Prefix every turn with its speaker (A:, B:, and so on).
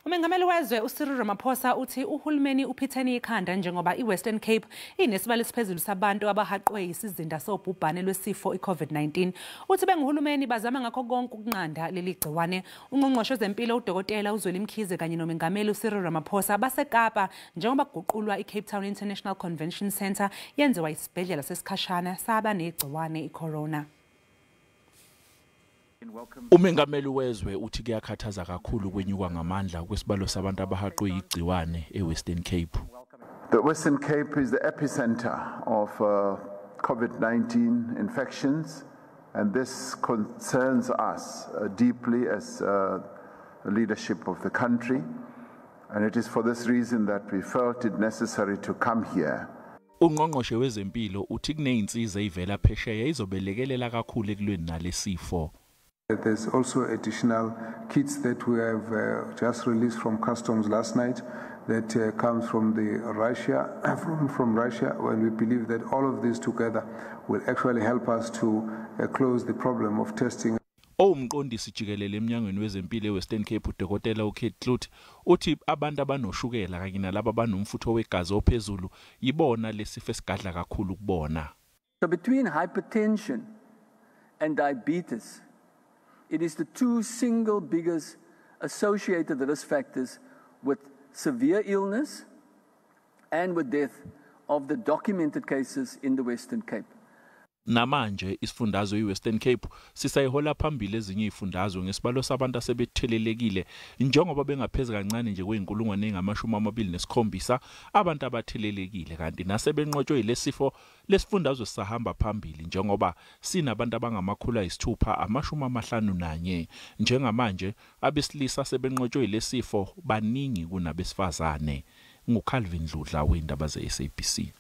A: Umengameli wezwe uCyril Ramaphosa uthi uhulumeni uphithene ikhanda njengoba iWestern Cape inesibalo esiphezulu sabantu abahaqwe yisizinda sobhubhane lwesifo iCovid-19. Uthi benguhulumeni bazama ngakho konke ukunqanda leli gciwane. Ungqongqoshe wezempilo uDokotela uZweli Mkhize kanye nomengameli uCyril Ramaphosa baseKapa njengoba kuguqulwa iCape Town International Convention Centre yenziwa isibhedlela sesikhashana saba negciwane iCorona.
B: Umengameli wezwe uthi kuyakhathaza kakhulu kwenyuka ngamandla kwesibalo sabantu abahaqwe yigciwane eWestern Cape.
C: The Western Cape is the epicenter of COVID-19 infections, and this concerns us deeply as the leadership of the country. And it is for this reason that we felt it necessary to come here.
B: Ungqongqoshe wezempilo uthi kunezinsiza ezivela phesheya izobelekelela kakhulu ekulweni nalesifo.
D: There's also additional kits that we have just released from customs last night that comes from the Russia, from Russia, and we believe that all of these together will actually help us to close the problem of testing.
B: Owumqondisi jikelele eminyangweni wezempilo eWestern Cape uDokotela uKate Cloete uthi abantu abanoshukela kanye nalabo abanomfutho wegazi ophezulu yibona lesifo esigadla kakhulu kubona.
E: So between hypertension and diabetes, it is the two single biggest associated risk factors with severe illness and with death of the documented cases in the Western Cape.
B: Namanje isifundazwe iWestern Cape sisayihola phambili ezinye izifundazwe ngesibalo sabantu asebethelelekile njengoba bengaphezulu kancane nje kweinkulungwane engamashumi 27 abantu abathelelekile, kanti nasebenqotshwe yilesifo lesifundazwe sisahamba phambili njengoba sinabantu abangama651. Njengamanje abesilisa sebenqotshwe yilesifo baningi kunabesifazane. NguCalvin Dludla wendaba ze-SABC.